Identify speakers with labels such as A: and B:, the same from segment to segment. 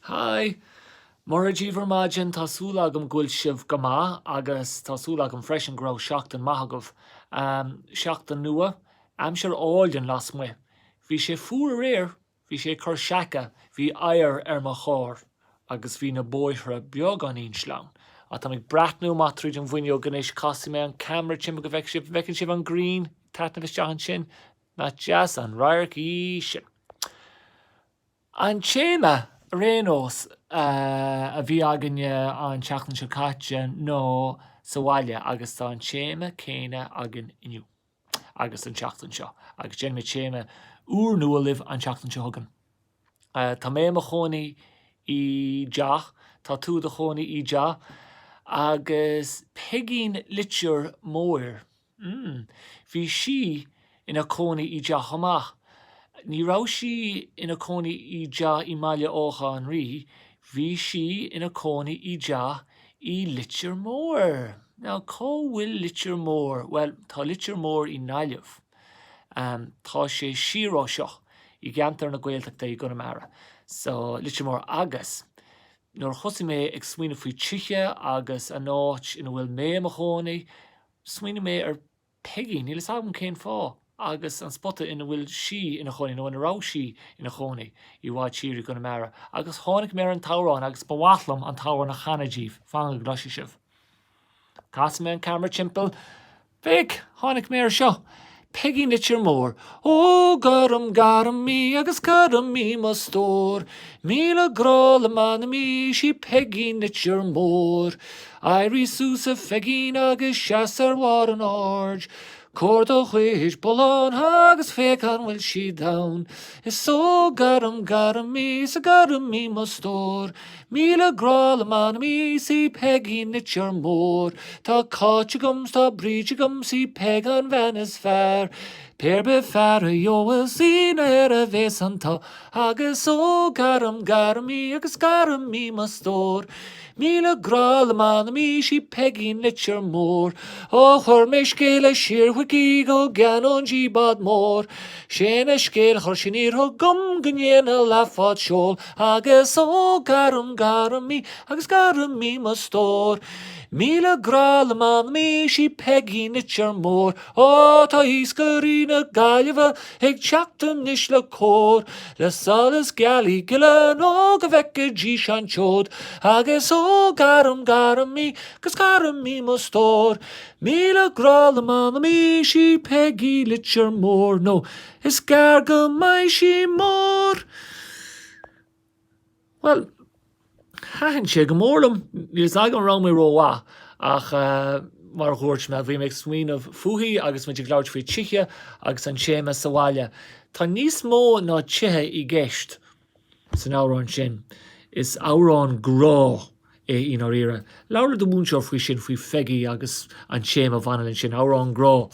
A: Hi! Mora daoibh ar maidin, tá súil agam go bhfuil sibh go maith agus tá súil agam freisin go raibh seachtain maith agaibh. Seachtain nua, aimsir álainn lasmuigh. Bhí sé fuar aréir, bhí sé ag cur seaca, bhí oighear ar mo charr agus bhí na bóithre beagáinín sleamhain. Ach táim ag breathnú amach tríd an bhfuinneog anois, casfaidh mé an ceamara timpeall go bhfeicfidh sibh, bhfeiceann sibh an ghrian ag taitneamh isteach ansin? Nach deas an radharc í sin. An téama, ar aon nós, a bhí againne an tseachtain seo caite ná sa bhaile agus tá an téama céanna againn inniu agus an tseachtain seo agus déanfaidh mé téama úrnua libh an tseachtain seo chugainn. Tá mé i mo chónaí i dteach, tá tú i do chónaí i dteach agus Peigín Leitir Móir. Mm. Bhí sí ina cónaí i dteach chomh maith. Ní raibh sí ina cónaí i dteach i mBaile Átha an Rí, bhí sí ina cónaí i dteach i Leitir Móir. Now, cá bhfuil Leitir Móir? Bhuel, tá Leitir Móir i nGaillimh. Tá sé siar ó seo, i gceantar na Gaeltachta i gConamara. So, Leitir Móir agus nuair a thosaigh mé ag smaoineamh faoi tithe agus an áit ina bhfuil mé i mo chónaí, Smaoinigh mé ar Peigí, níl fhios agam cén fáth, agus an spota ina bhfuil sí ina chónaí, nó ina raibh sí ina chónaí, i bhfad siar i gConamara. Agus tháinig mé ar an t-amhrán agus ba mhaith liom an t-amhrán a chanadh díbh. Fan go gcloisfidh sibh. Casfaidh mé an ceamara timpeall. Féach! Tháinig mé ar seo! Peigín Leitir Móir. Ó, gairim, gairim í agus gairim í mo stór. 'Míle grá le m'anam í, 'sí Peigín Leitir Móir. Éirigh suas a Pheigín agus seas ar bharr an aird. Comhair do chuid bullán agus féach an bhfuil siad ann. Is ó gairim, gairim í, 's gairim í mo stór. 'Míle grá le m'anam í, 's í Peigín Leitir Móir. Tá Cáit agam 's tá Bríd agam 's í Peig an bhean is fearr. Pé ar bith fear a gheobhas í ná air a bhéas an t-ádh. Agus ó gairim, gairim í agus gairim í mo stór. 'Míle grá le m'anam í, 's í Peigín Leitir Móir. Ó chuir mé scéala siar chuici go gceannóinn di bád mór. Sé'n scéal chuir sí aniar chugam go ndéana leathbhád seoil. Agus ó gairim, gairim í agus gairim í mo stór. 'Míle grá le m'anam í, 's í Peigín Leitir Móir. Ó tá iascairí na Gaillimhe ag teacht anois le cór, Le solas gealaí gile nó go bhfeicfidís an tseoid. Agus ó gairim, gairim í 'gus gairim í mo stór. 'Míle grá le m'anam í, 's í Peigí Leitir Móir. Nó is gearr go mbeidh sí mór. Bhuel, thaitin sé go mór liom. Níl fhios agam an raibh mé rómhaith ach mar a dhúirt mé, bhí mé ag smaoineamh fúithi agus muid ag labhairt faoi tithe agus an téama sa bhaile. Tá níos mó ná tithe i gceist san amhrán sin. Is amhrán grá é i ndáiríre. Labhair le do mhúinteoir faoi sin, faoi Pheigí agus an téama a bhaineann leis sin, amhrán grá.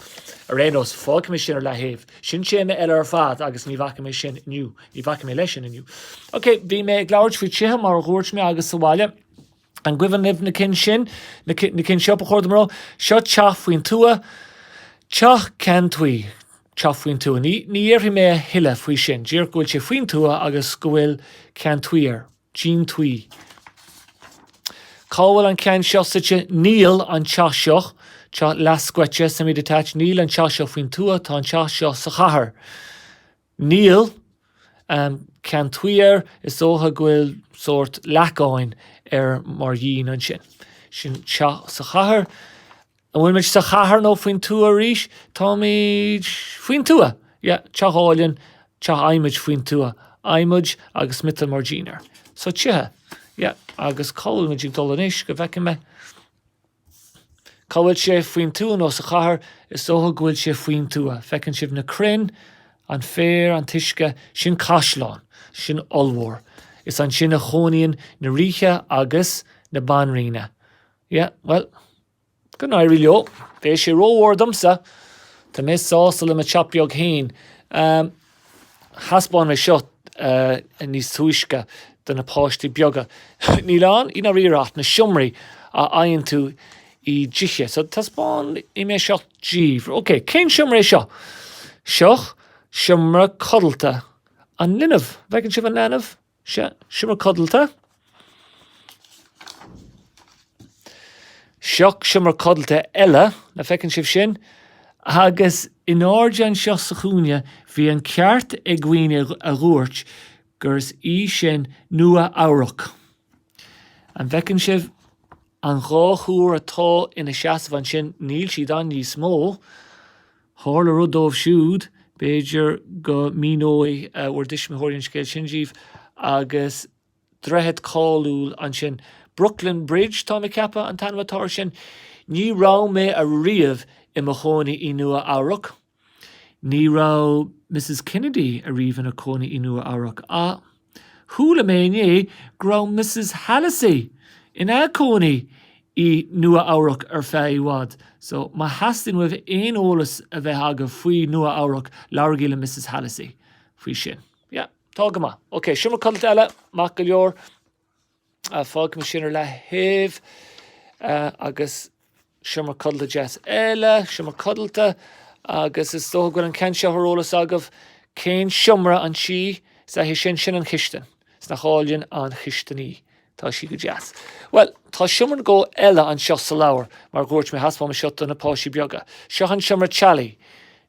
A: Ar aon nós, fágfaidh mé sin ar leathaobh. Sin téama eile ar fad agus ní bhacfaidh mé sin inniu. Ní bhacfaidh mé leis sin inniu. Ok, bhí mé ag labhairt faoi tithe mar a dhúirt mé agus sa bhaile. An gcuimhin libh na cinn sin? Na cinn seo, ba chóir dom a rá. Seo teach faoin tuath. Teach ceann tuí. Teach faoin tuath. Ní dhéarfaidh mé a thuilleadh faoi sin. Díreach go bhfuil sé faoin tuath agus go bhfuil ceann tuí air. Díon tuí. Cá bhfuil an ceann seo suite? Níl an teach seo, teach leathscoite, semi-detached, níl an teach seo faoin tuath, tá an teach seo sa chathair. Níl ceann tuí air, is dócha go bhfuil sórt leacáin air mar dhíon ansin. Sin teach sa chathair. An bhfuil muid sa chathair nó faoin tuath arís? Táimid faoin tuath! Yeah, teach álainn, teach adhmaid faoin tuath. Adhmad agus miotal mar dhíon air. So tithe. Yeah, agus cá bhfuil muid ag dul anois, go bhfeicfidh mé. Cá bhfuil sé, faoin tuath nó sa chathair? Is dócha go bhfuil sé faoin tuath. Feiceann sibh na crainn, an féar, an t-uisce, sin caisleán, sin ollmhór. Is ansin a chónaíonn na ríthe agus na banríona. Yeah, bhuel, Go n-éirí leo. Bheadh sé rómhór domsa. Tá mé sásta le mo teach beag féin. Thaispeáin mé seo níos túisce do na páistí beaga. Níl ann i ndáiríre ach na seomraí a fhaigheann tú i dtithe. So taispeánfaidh mé seo díbh. Ok, cén seomra é seo? Seo seomra codlata an linbh. Bhfeiceann sibh an leanbh? Sea, seomra codlata. Seo seomra codlata eile, an bhfeiceann sibh sin? Agus in airde anseo sa chúinne, bhí an ceart ag dhaoine a dhúirt gur is í sin Nua Eabhrac. An bhfeiceann sibh an dá thúr atá ina seasamh ansin? Níl siad ann níos mó. Tharla rud dóibh siúd, b'fhéidir go míneoidh bhur dtuismitheoirí an scéal sin díbh, agus droichead cáiliúil ansin, Brooklyn Bridge, táim ag ceapadh, an t-ainm atá air sin. Ní raibh mé ariamh i mo chónaí i Nua Eabhrac. Ní raibh Mrs Kennedy ariamh ina cónaí i Nua Eabhrac. Ach chuala mé inné go raibh Mrs Hallisey ina cónaí i Nua Eabhrac ar feadh i bhfad. So, má theastaíonn uaibh aon eolas a bheith agaibh faoi Nua Eabhrac, labhraigí le Mrs Hallisey faoi sin. Yeah, tá go maith. Ok, seomra codlata eile, maith go leor. Fágfaidh mé sin ar leaththaobh agus seomra codlata deas eile, seomra codlata agus is dócha go bhfuil an ceann seo ar eolas agaibh. Cén seomra an sí? Is é sin, sin an chistin. Is nach álainn an chistin í. Tá sí go deas. Bhuel, tá seomra nó dhó eile anseo sa leabhar, mar a dhúirt mé, thaispeáin mé seo do na páistí beaga. Seo an seomra teallaigh.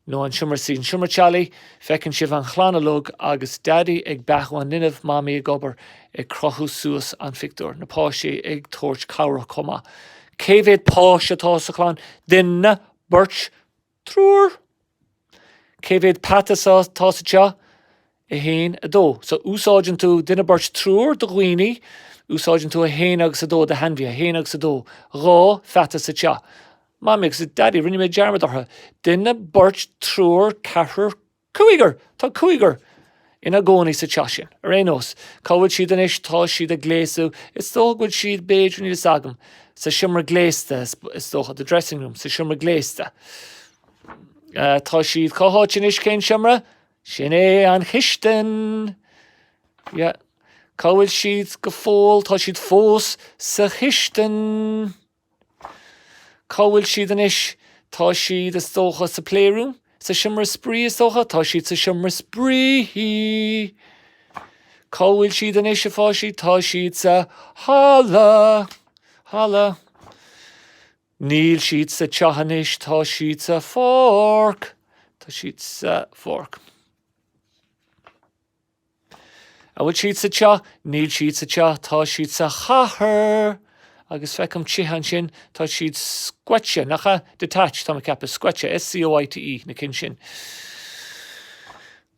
A: Nó an seomra suí. An seomra teallaigh, feiceann sibh an chlann uilig agus Daidí ag beathú an linbh, Mamaí ag obair, ag crochadh suas an phictiúir, na páistí ag tabhairt cabhrach chomh maith. Cé mhéad páiste atá sa chlann? Duine, beirt, triúr. Cé mhéad peata atá sa teach? 1, 2. So úsáideann tú duine, beirt, triúr do dhaoine, úsáideann tú 1 agus 2 do hainmhithe, 1 agus 2. 2 pheata sa teach. Mamaí agus Daidí, rinne mé dearmad orthu. Duine, beirt, triúr, ceathrar, cúigear! Tá cúigear ina gcónaí sa teach sin. Ar aon nós, cá bhfuil siad anois? Tá siad ag gléasadh. Is dócha go bhfuil siad, b'fhéidir, níl a fhios agam, sa seomra gléasta, is dócha, the dressing room, sa seomra gléasta. Tá siad cá háit anois, cén seomra? Sin é an chistin! Yeah. Cá bhfuil siad go fóill? Tá siad fós sa chistin! Cá bhfuil siad anois? Tá siad, is dócha, sa playroom? Sa seomra spraoi, is dócha? Tá siad sa seomra spraoi. Cá bhfuil siad anois, a pháistí? Tá siad sa halla. Halla. Níl siad sa teach anois, tá siad sa pháirc. Tá siad sa pháirc. An bhfuil siad sa teach? Níl siad sa teach, tá siad sa chathair! Agus feicim tithe ansin, tá siad scoite, nach ea? Detached, tá mé ag ceapadh, scoite, S-C-O-I-T-E, na cinn sin.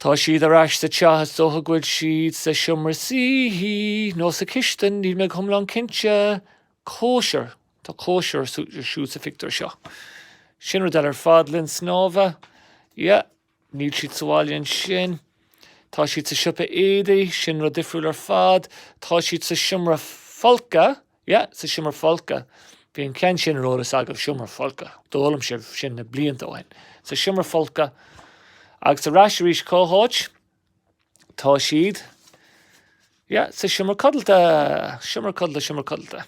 A: Tá siad ar ais sa teach, is dócha go bhfuil siad sa seomra suí, nó sa chistin, níl mé go hiomlán cinnte. Cóisir, tá cóisir ar siúl sa phictiúr seo. Sin rud eile ar fad, linn snámha. Yeah. Níl siad sa bhaile ansin. Tá siad sa siopa éadaí, sin rud difriúil ar fad. Tá siad sa seomra folctha, yeah, sa seomra folctha. Bhí an ceann sin ar eolas agaibh, seomra folctha. D'fhoghlaim sibh sin na blianta ó shin. Sa seomra folctha. Agus ar ais arís cá háit? Tá siad, yeah, sa seomra codlata! Seomra codlata, seomra codlata.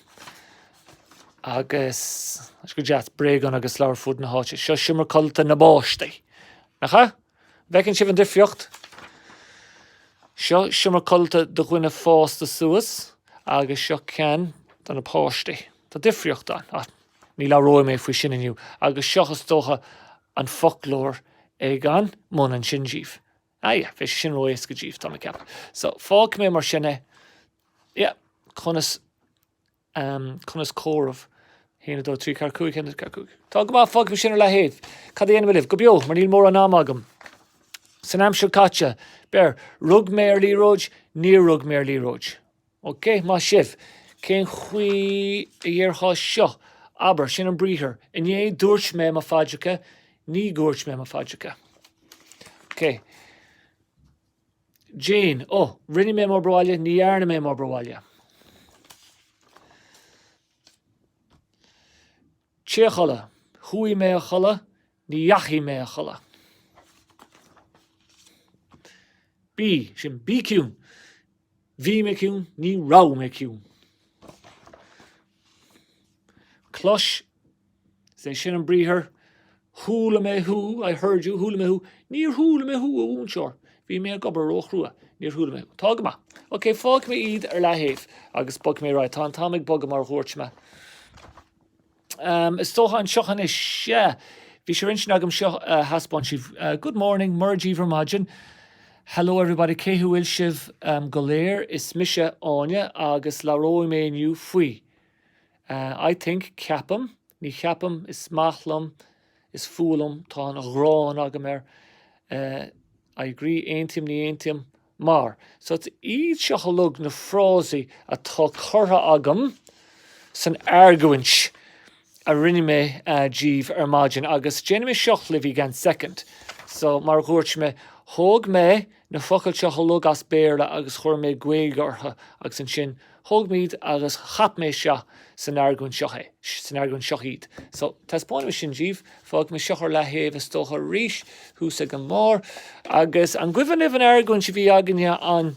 A: Agus, tá sé go deas, bréagáin agus leabhair fud na háite. Seo seomra codlata na bpáistí. Nach ea? Bhfeiceann sibh an difríocht? Seo seomra codlata do dhuine fásta suas agus seo ceann do na páistí. Tá difríocht ann. Ach ní labhróidh mé faoi sin inniu. Agus seo is dócha an foclóir ag an mbun ansin díbh. Ah yeah, bheadh sé sin ró-éasca díbh, tá mé ag ceapadh. So, fágfaidh mé mar sin é. Yeah, conas, um, conas comhaireamh. 1, 2, 3, 4, 5, 1, 2, 3, 4, 5. Tá go maith, fágfaidh mé sin ar leathaobh. Cad a dhéanfaidh mé libh? Go beo, mar níl mórán ama agam. San aimsir caite, beir, rug mé ar liathróid, níor rug mé ar liathróid. Ok, maith sibh. Cén chaoi a dhéarfá seo? Abair, sin an briathar. Inné dúirt mé mo phaidreacha, ní dhúirt mé mo phaidreacha. Ok. Jane, Oh, rinne mé m'obair bhaile, ní dhearna mé m'obair bhaile. Téigh a chodladh. Chuaigh mé a chodladh, ní dheachaigh mé a chodladh. Bí, sin bí ciúin. Bhí mé ciúin, ní raibh mé ciúin. Clois, is é sin an briathar. Chuala mé thú, I heard you, chuala mé thú. Níor chuala mé thú, a mhúinteoir. Bhí mé ag obair róchrua. Níor chuala mé thú. Tá go maith. Ok, fágfaidh mé iad ar leathaobh agus bogfaidh mé ar aghaidh. Tá an t-am ag bogadh mar a dhúirt mé. Is dócha anseo anois, yeah. Bhí sé ar intinn agam seo a thaispeáint daoibh. Good morning, Mora daoibh ar maidin. Hello everybody, cén chaoi a bhfuil sibh go léir? Is mise Áine agus labhróidh mé inniu faoi. I think, ceapaim, ní cheapaim, is maith liom, is fuath liom, tá an ghráin agam air. I agree, aontaím, ní aontaím. Mar. So it's iad seo uilig na frásaí atá curtha agam san argóint a rinne mé díbh ar maidin agus déanfaidh mé seo libh i gceann soicind. So mar a dhúirt mé, thóg mé na focail seo uilig as Béarla agus chuir mé Gaeilge orthu agus ansin thóg mé iad agus cheap mé isteach san argóint seo é, san argóint seo iad. So taispeánfaidh mé sin díbh. Fágfaidh mé seo ar leathaobh is dócha arís thuas ag an mbarr. Agus an gcuimhin libh an argóint a bhí againne an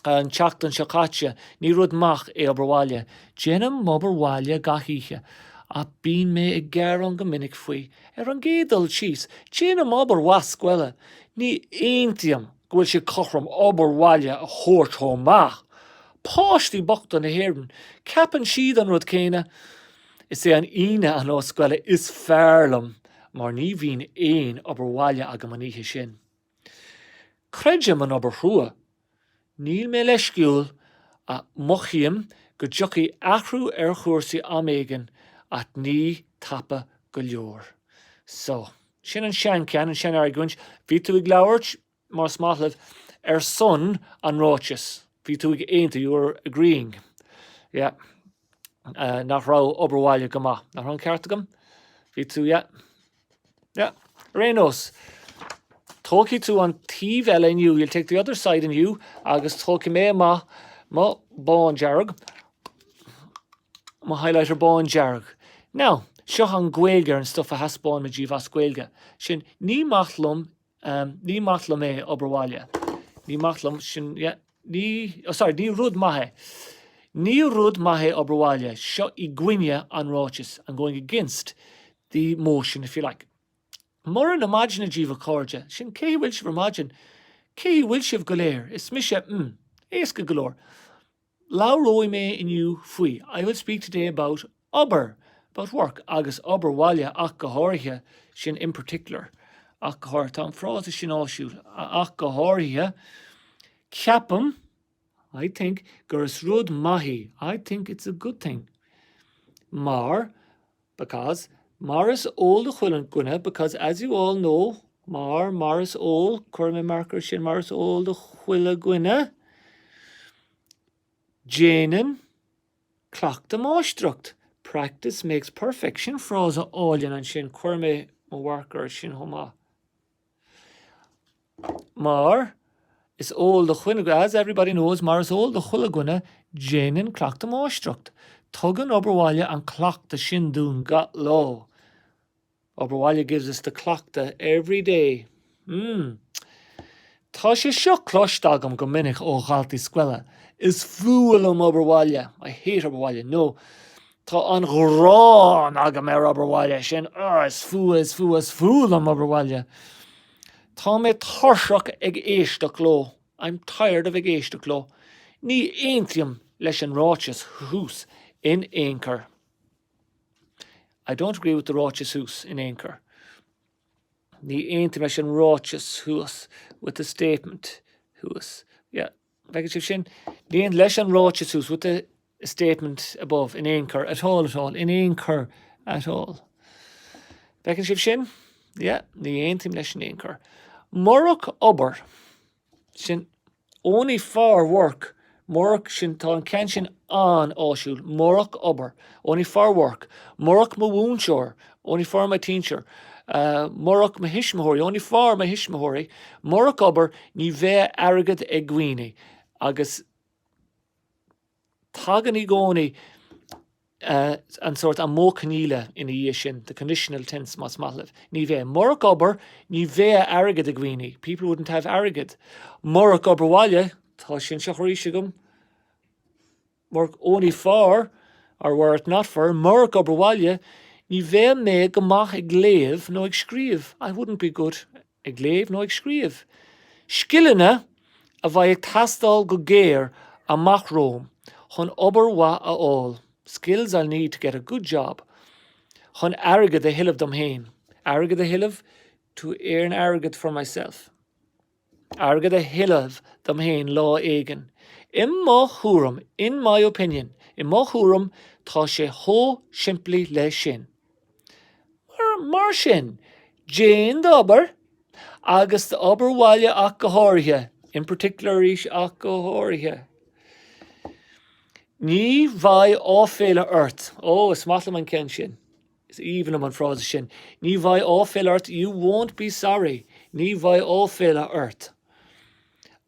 A: an tseachtain seo caite? Ní rud maith é obair bhaile. Déanaim m'obair bhaile gach oíche, ach bíonn mé ag gearán go minic faoi. Ar an gcéad dul síos, déanaim obair mhaith scoile. Ní aontaím go bhfuil sé cothrom obair bhaile a thabhairt chomh maith. Páistí bochta na hÉireann, ceapann siad an rud céanna. Is é an Aoine an lá scoile is fearr liom mar ní bhíonn aon obair bhaile agam an oíche sin. Creidim in obair chrua. Níl mé leisciúil ach mothaím go dtiocfaidh athrú ar chúrsaí am éigin ach ní tapa go leor. So, sin an seancheann, an sean-argóint. Bhí tú ag labhairt, más maith libh, ar son an ráitis. Bhí tú ag aontú, you were agreeing. Yeah. Nach raibh obair bhaile go maith. Nach raibh an ceart agam? Bhí tú, yeah. Yeah. Ar aon nós, tógfaidh tú an taobh eile inniu, you'll take the other side inniu, agus tógfaidh mé amach mo bándearg, mo highlighter bándearg. Now, seo an Ghaeilge ar an stuff a thaispeáin mé díbh as Gaeilge. Sin, ní maith liom Ní maith liom é, obair bhaile. Ní maith liom, sin, yeah, ní, oh sorry, ní rud maith é. Ní rud maith é obair bhaile. Seo i gcoinne an ráitis. I'm going against the motion, if you like. Mora na maidine díbh, a chairde. Sin, cén chaoi a bhfuil sibh ar maidin? Cén chaoi a bhfuil sibh go léir? Is mise, mm, éasca go leor. Labhróidh mé inniu faoi, I will speak today about obair, about work, agus obair bhaile ach go háirithe, sin in particular, ach go háirithe, tá an frása sin áisiúil, ach go háirithe, ceapaim, I think, gur is rud maith í, I think it's a good thing, mar, because, mar is eol do chuile dhuine, because as you all know, mar, mar is eol, cuirfidh mé marc air sin, mar is eol do chuile dhuine, Déanann cleachtadh máistreacht, practice makes perfect. Sin frása álainn ansin, cuirfidh mé mo mharc air sin chomh maith. Mar is eol do chuile, as everybody knows, mar is eol do chuile dhuine, déanann cleachtadh máistreacht. Tugann obair bhaile an cleachtadh sin dúinn gach lá. Obair bhaile gives us the cleachtadh every day. Mm. Tá sé seo cloiste agam go minic ó dhaltaí scoile. Is fuath liom obair bhaile. I hate obair bhaile. No. Tá an ghráin agam ar obair bhaile. Sin, oh, is fuath, is fuath, is fuath liom obair bhaile. Tá mé tuirseach ag éisteacht leo. I'm tired of ag éisteacht leo. Ní aontaím leis an ráiteas thuas in aon chor. I don't agree with the ráiteas thuas in aon chor. Ní aontaím leis an ráiteas thuas, with the statement thuas. Yeah, bhfeiceann sibh sin? Ní aontaím leis an ráiteas thuas, with the statement above, in aon chor, at all, at all, in aon chor, at all. Bhfeiceann sibh sin? Yeah, ní aontaím leis in aon chor. Murach obair, Sin only for work, murach sin, tá an ceann sin an-áisiúil, murach obair, only for work, murach mo mhúinteoir, only for my teacher, murach mo thuismitheoirí, only for my thuismitheoirí, murach obair ní bheadh airgead ag daoine agus Tagann i gcónaí an sórt an modh coinníollach ina dhiaidh sin, the conditional tense más maith libh. Ní bheadh. Murach obair, ní bheadh airgead ag daoine, people wouldn't have airgead. Murach obair bhaile, tá sin seo arís agam, murach only for, or were it not for, murach obair bhaile, ní bheadh mé go maith ag léamh nó ag scríobh, I wouldn't be good ag léamh nó ag scríobh. Scileanna a bheidh ag teastáil go géar amach romham chun obair mhaith a fháil, skills I'll need to get a good job. Chun airgead a thuilleamh dom féin. Airgead a thuilleamh, to earn airgead for myself. Airgead a thuilleamh dom féin lá éigin. I mo thuairim, in my opinion, i mo thuairim, tá sé chomh simplí le sin. Mar sin, déan d'obair, agus d'obair bhaile ach go háirithe, in particular arís ach go háirithe. Ní bheidh áiféala ort. Ó, is maith liom an ceann sin. Is aoibhinn liom an frása sin. Ní bheidh áiféala ort, you won't be sorry. Ní bheidh áiféala ort.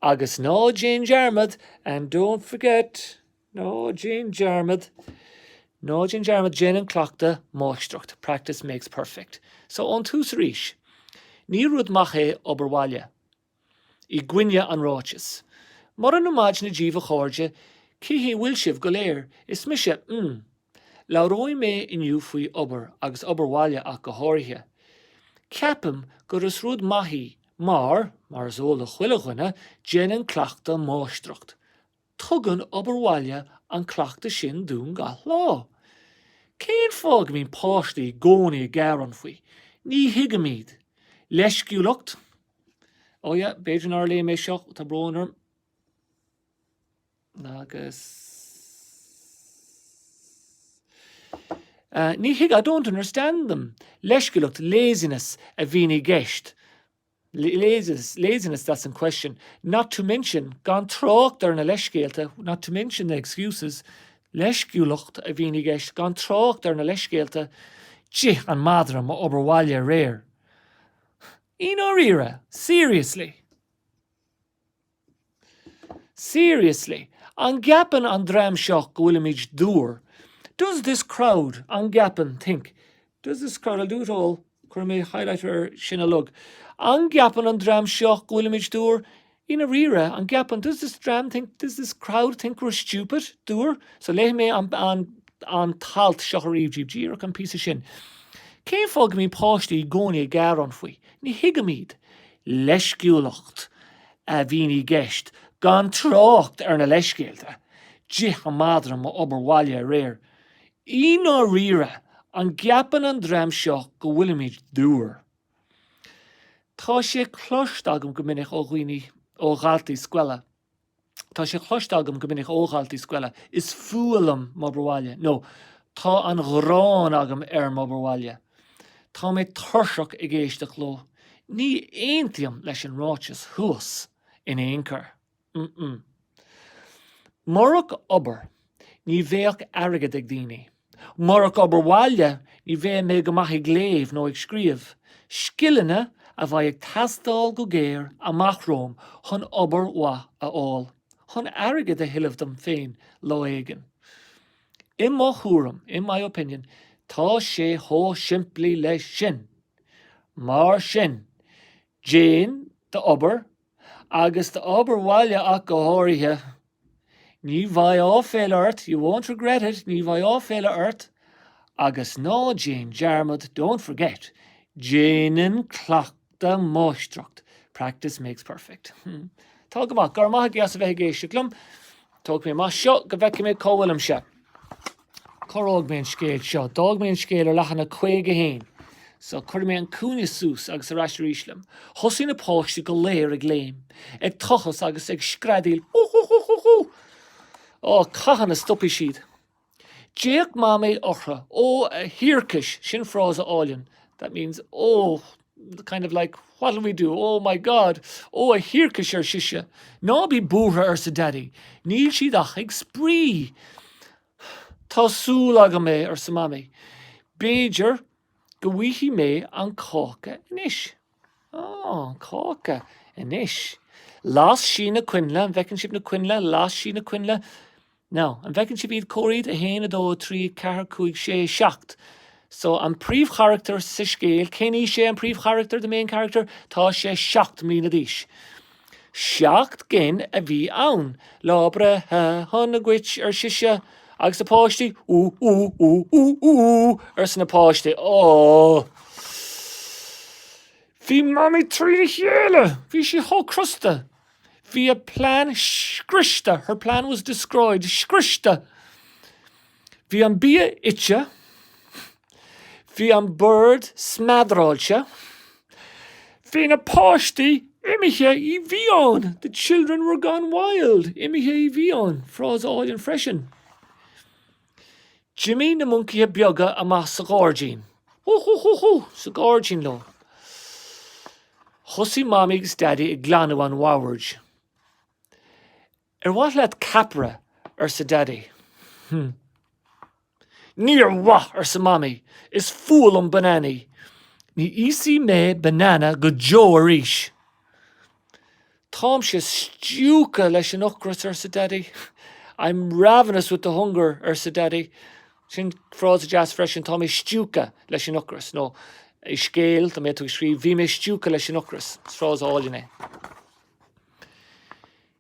A: Agus ná déan dearmad, and don't forget, ná déan dearmad, ná déan dearmad, déanann cleachtadh máistreacht, practice makes perfect. So, ón tús arís, ní rud maith é obair bhaile. I gcoinne an ráitis. Mora na maidne díbh a chairde, cén chaoi a bhfuil sibh go léir? Is mise M. Labhróidh mé inniu faoi obair agus obair bhaile ach go háirithe. Ceapaim gur is rud maith í mar, mar is eol do chuile dhuine, déanann cleachtadh máistreacht. Tugann obair bhaile an cleachtadh sin dúinn gach lá. Cén fáth go mbíonn páistí i gcónaí ag gearán faoi? Ní thuigim iad. Leisciúlacht? Oh yeah, b'fhéidir nár léigh mé seo, tá brón orm. Agus. Ní thuig, I don't understand them. Leisciúlacht, laziness, a bhíonn i gceist. Laziness, laziness that's in question. Not to mention, gan trácht ar na leithscéalta, not to mention the excuses, leisciúlacht a bhíonn i gceist, gan trácht ar na leithscéalta, D'ith an madra m'obair bhaile aréir. I ndáiríre, seriously. Seriously, an gceapann an dream seo go bhfuilimid dúr? Does this crowd, an gceapann, think, does this crowd, I'll do it all, cuirfidh mé highlighter air sin uilig, an gceapann an dream seo go bhfuilimid dúr? I ndáiríre, an gceapann, does this dream think, does this crowd think we're stupid, dúr? So léifidh mé an, an, an t-alt seo arís díbh, díreach an píosa sin. Cén fáth go mbíonn páistí i gcónaí ag gearán faoi? Ní thuigim iad. Leisciúlacht a bhíonn i gceist, gan trácht ar na leithscéalta. D'ith an madra m'obair bhaile aréir. I ndáiríre, an gceapann an dream seo go bhfuilimid dúr? Tá sé cloiste agam go minic ó dhaoine, ó dhaltaí scoile, Tá sé cloiste agam go minic ó dhaltaí scoile, is fuath liom m'obair bhaile, nó tá an ghráin agam ar m'obair bhaile. Tá mé tuirseach ag éisteacht leo. Ní aontaím leis an ráiteas thuas in aon chor. Mm-mm. Murach obair, ní bheadh airgead ag daoine. Murach obair bhaile, ní bheadh mé go maith ag léamh nó ag scríobh, scileanna a bheidh ag teastáil go géar amach romham chun obair mhaith a fháil, chun airgead a thuilleamh dom féin lá éigin. I mo thuairim, in my opinion, tá sé chomh simplí leis sin. Mar sin, déan d'obair, agus d'obair bhaile ach go háirithe. Ní bheidh áiféala ort, you won't regret it, ní bheidh áiféala ort. Agus ná déan dearmad, don't forget, déanann cleachtadh máistreacht, practice makes perfect. Tá go maith, go raibh maith agaibh as a bheith ag éisteacht liom. Tógfaidh mé amach seo go bhfeicfidh mé cá bhfuilimse. Cár fhág mé an scéal seo? D'fhág mé an scéal ar leathanach 51. So, cuirfidh mé an cúinne suas agus ar ais arís liom. Thosaigh na páistí go léir ag léim, ag tochas agus ag screadaíl, Hú hú hú hú hú! Ó, cathain a stopfaidh siad? D'fhéach Mamaí orthu. Ó, a thiarcais! Sin frása álainn. That means, oh, kind of like, what'll we do? Oh my God! Ó, a thiarcais, ar sise. Ná bí buartha, arsa Daidí. Níl siad ach ag spraoi. Tá súil agam é, arsa Mamaí. B'fhéidir go bhfaighidh mé an cáca anois. Á, an cáca anois. Las sí na coinnle, an bhfeiceann sibh na coinnle? Las sí na coinnle. Now, an bhfeiceann sibh iad? Comhair iad, 1, 2, 3, 4, 5, 6, 7. So, an príomhcharachtar sa scéal, cén aois é an príomhcharachtar, the main character? Tá sé 7 mbliana d'aois. 7 gcinn a bhí ann. Lá breithe shona dhuit, ar sise, agus na páistí, Ú, ú, ú, ú, ú, arsa na páistí. Ó! Bhí Mamaí trína chéile! Bhí sí chomh crosta! Bhí a plean scriosta, her plan was destroyed, scriosta. Bhí an bia ite. Bhí an bord smeadráilte. Bhí na páistí imithe i bhfiáin, the children were gone wild, imithe i bhfiáin, frása álainn freisin. D'imigh na moncaithe beaga amach sa ghairdín. Hú hú hú hú! Sa ghairdín leo. Thosaigh Mamaí agus Daidí ag glanadh an bhoird. Ar mhaith leat ceapaire? arsa Daidí. Hm. Níor mhaith, arsa Mamaí. Is fuath liom bananaí. Ní íosfaidh mé banana go deo arís. Táimse stiúgtha leis an ocras, arsa Daidí. I'm ravenous with the hunger, arsa Daidí. Sin frása deas freisin, tá mé stiúgtha leis an ocras, nó i scéal, dá mbeadh tú ag scríobh, bhí mé stiúgtha leis an ocras. Is frása álainn é.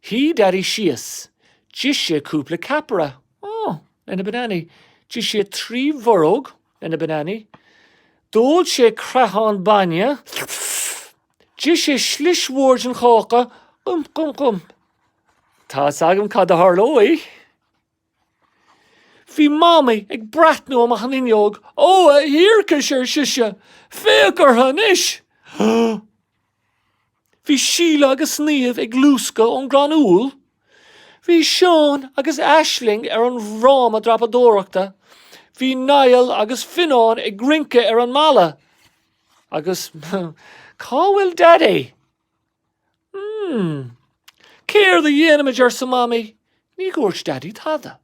A: Shuigh Daidí síos. D'ith sé cúpla ceapaire. Ó, le na bananaí. D'ith sé 3 bhorróg le na bananaí. D'ól sé creathán bainne. D'ith sé slis mhór den cháca. Gum, gum, gum. Tá's agam cad a tharlóidh. Bhí Mamaí ag breathnú amach an fhuinneog. Ó, a thiarcais, ar sise, féach orthu anois! Bhí Síle agus Niamh ag luascadh ón gcrann úll. Bhí Seán agus Aisling ar an bhfráma dreapadóireachta. Bhí Niall agus Fionnán ag rince ar an mballa. Agus cá bhfuil Daidí? Hmm. Céard a dhéanfaimid, arsa Mamaí. Ní dhúirt Daidí tada.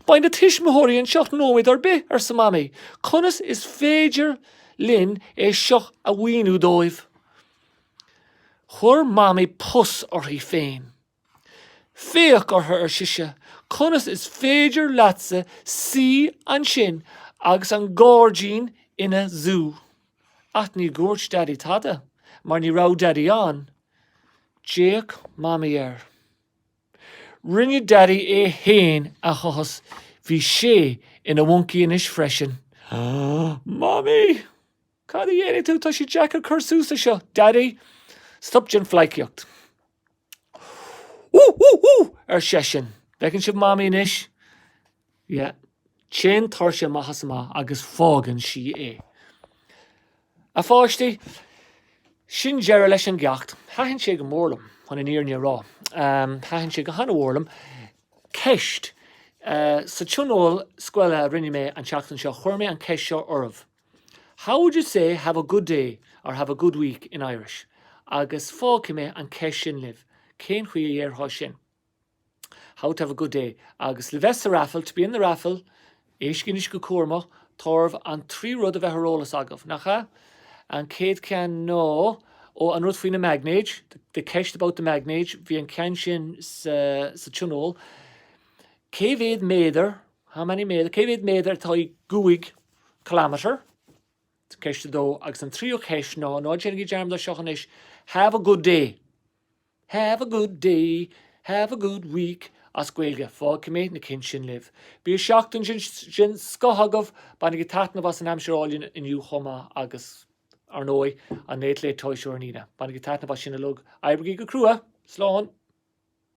A: Beidh na tuismitheoirí anseo nóiméad ar bith, arsa Mamaí. Conas is féidir linn é seo a mhíniú dóibh? Chuir Mamaí pus uirthi féin. Féach orthu, ar sise, conas is féidir leatsa suí ansin agus an gairdín ina zú? Ach ní dhúirt Daidí tada, mar ní raibh Daidí ann. D'fhéach Mamaí air. Rinne Daidí é féin a thoghas, bhí sé ina mhoncaí anois freisin. Mamaí! Cad a dhéanfaidh tú? Tá sé deacair cur suas le seo. Daidí, stop den phleidhcíocht. Ú, ú, ú! ar seisean. Bhfeiceann sibh Mamaí anois? Yeah. Téann tuirse amach is amach agus fágann sí é. A pháistí, sin deireadh leis an gceacht. Thaitin sé go mór liom, chun an fhírinne a rá. Thaitin sé go han-mhór liom. Ceist, Sa tionól scoile a rinne mé an tseachtain seo, chuir mé an cheist seo oraibh. How would you say have a good day or have a good week in Irish? Agus fágfaidh mé an cheist sin libh. Cén chaoi a dhéarfá sin? How to have a good day. Agus le bheith sa raffle, to be in the raffle, éistigí anois go cúramach, tá oraibh an trí rud a bheith ar eolas agaibh, nach ea? An chéad cheann ná, ó, an rud faoi na maighnéid, the ceist about the maighnéid, bhí an ceann sin sa, sa tionól. Cé mhéad méadar, how many méadar, cé mhéad méadar atá i gcúig kilometre? Ceist a dó. Agus an tríú ceist ná, ná déanaigí dearmad air seo anois, have a good day. Have a good day, have a good week as Gaeilge. Fágfaidh mé na cinn sin libh. Bíodh seachtain den scoth agaibh, bainigí taitneamh as an aimsir álainn inniu chomh maith agus, ar ndóigh, an Late Late Toy Show ar an Aoine. Bainigí taitneamh as sin uilig. Oibrigí go crua! Slán!